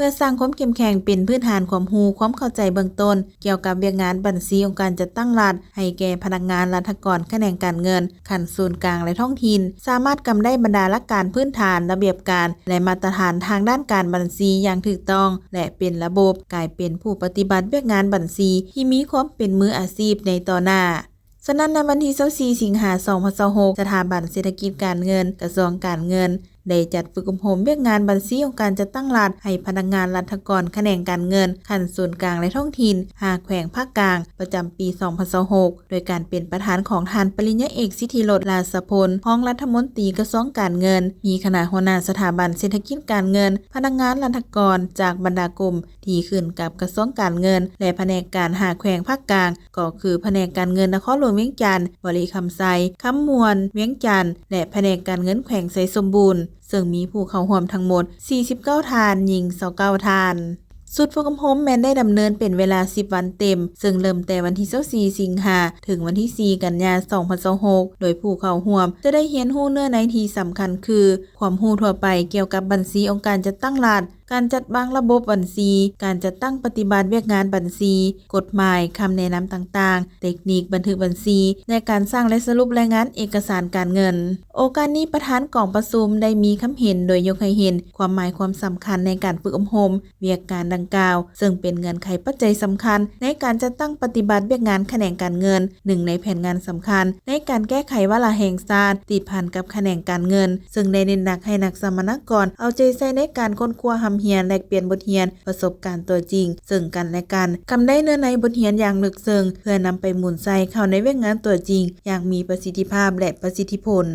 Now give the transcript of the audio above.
ພື່ອສ້າງຄວາມເຂັ້ມແຂງເປັນພື້ນຖານຄວາມຮູ້, ຄວາມເຂົ້າໃຈເບື້ອງຕົ້ນ ກ່ຽວກັບວຽກງານບັນຊີອົງການຈັດຕັ້ງລັດ ໃຫ້ແກ່ພະນັກງານລັດຖະກອນຂະແໜງການເງິນ ຂັ້ນສູນກາງ ແລະ ທ້ອງຖິ່ນ, ສາມາດກຳໄດ້ບັນດາຫຼັກການພື້ນຖານ, ລະບຽບການ ແລະ ມາດຕະຖານທາງດ້ານການບັນຊີຢ່າງຖືກຕ້ອງ ແລະ ເປັນລະບົບ, ກາຍເປັນຜູ້ປະຕິບັດວຽກງານບັນຊີທີ່ມີຄວາມເປັນມືອາຊີບໃນຕໍ່ໜ້າ. ສະນັ້ນ, ໃນວັນທີຊາວສີ່ ສິງຫາ ສອງພັນຊາວຫົກ, ສະຖາບັນເສດຖະກິດການເງິນ, ກະຊວງການເງິນ ໄດ້ຈັດຝຶກອົບຮົມວຽກງານບັນຊີອົງການຈັດຕັ້ງລັດ ໃຫ້ພະນັກງານລັດຖະກອນຂະແໜງການເງິນ ຂັ້ນສູນກາງ ແລະ ທ້ອງຖິ່ນ ຫ້າແຂວງພາກກາງ ປະຈຳປີສອງພັນຊາວຫົກ ໂດຍການເປັນປະທານຂອງທ່ານປະລິນຍາເອກ ສິດທິລົດ ລາຊະພົນ ຮອງລັດຖະມົນຕີກະຊວງການເງິນ, ມີຄະນະຫົວໜ້າສະຖາບັນເສດຖະກິດການເງິນ, ພະນັກງານລັດຖະກອນຈາກບັນດາກົມທີ່ຂຶ້ນກັບກະຊວງການເງິນ ແລະ ພະແນກການຫ້າແຂວງພາກກາງ ກໍຄື ພະແນກການເງິນນະຄອນຫຼວງວຽງຈັນ, ບໍລິຄຳໄຊ, ຄຳມ່ວນ, ວຽງຈັນ ແລະ ພະແນກການເງິນແຂວງໄຊສົມບູນ, ເຊິ່ງມີຜູ້ເຂົ້າຮ່ວມທັງໝົດສີ່ສິບເກົ້າທ່ານ, ຍິງຊາວເກົ້າທ່ານ. ຊຸດຝຶກອົບຮົມແມ່ນໄດ້ດຳເນີນເປັນເວລາສິບວັນເຕັມ, ເຊິ່ງເລີ່ມແຕ່ວັນທີຊາວສີ່ ສິງຫາ ເຖິງວັນທີສີ່ ກັນຍາ ສອງພັນຊາວຫົກ ໂດຍຜູ້ເຂົ້າຮ່ວມຈະໄດ້ຮຽນຮູ້ເນື້ອໃນທີ່ສຳຄັນຄື ຄວາມຮູ້ທົ່ວໄປກ່ຽວກັບບັນຊີອົງການຈັດຕັ້ງລັດ, ການຈັດວາງລະບົບບັນຊີ, ການຈັດຕັ້ງປະຕິບັດວຽກງານບັນຊີ, ກົດໝາຍ, ຄຳແນະນຳຕ່າງໆ, ເຕັກນິກບັນທຶກບັນຊີ ແລະ ການສ້າງ ແລະ ສະຫຼຸບລາຍງານເອກະສານການເງິນ. ໂອກາດນີ້, ປະທານກອງປະຊຸມໄດ້ມີຄຳເຫັນໂດຍຍົກໃຫ້ເຫັນຄວາມໝາຍຄວາມສຳຄັນໃນການຝຶກອົບຮົມວຽກງານດັ່ງກ່າວ, ເຊິ່ງເປັນເງື່ອນໄຂປັດໄຈສຳຄັນໃນການຈັດຕັ້ງປະຕິບັດວຽກງານຂະແໜງການເງິນ, ໜຶ່ງໃນແຜນງານສຳຄັນໃນການແກ້ໄຂວາລະແຫ່ງຊາດ ຕິດພັນກັບຂະແໜງການເງິນ, ເຊິ່ງໄດ້ເນັ້ນໜັກໃຫ້ນັກສຳມະນາກອນເອົາໃຈໃສ່ໃນການຄົ້ນຄວ້າຮ່ຳຮຽນ, ແລກປ່ຽນບົດຮຽນ, ປະສົບການຕົວຈິງເຊິ່ງກັນແລະກັນ, ກຳໄດ້ເນື້ອໃນບົດຮຽນຢ່າງເລິກເຊິ່ງ ເພື່ອນຳໄປໝູນໃສ່ເຂົ້າໃນວຽກງານຕົວຈິງຢ່າງມີປະສິດທິພາບ ແລະ ປະສິດທິຜົນ.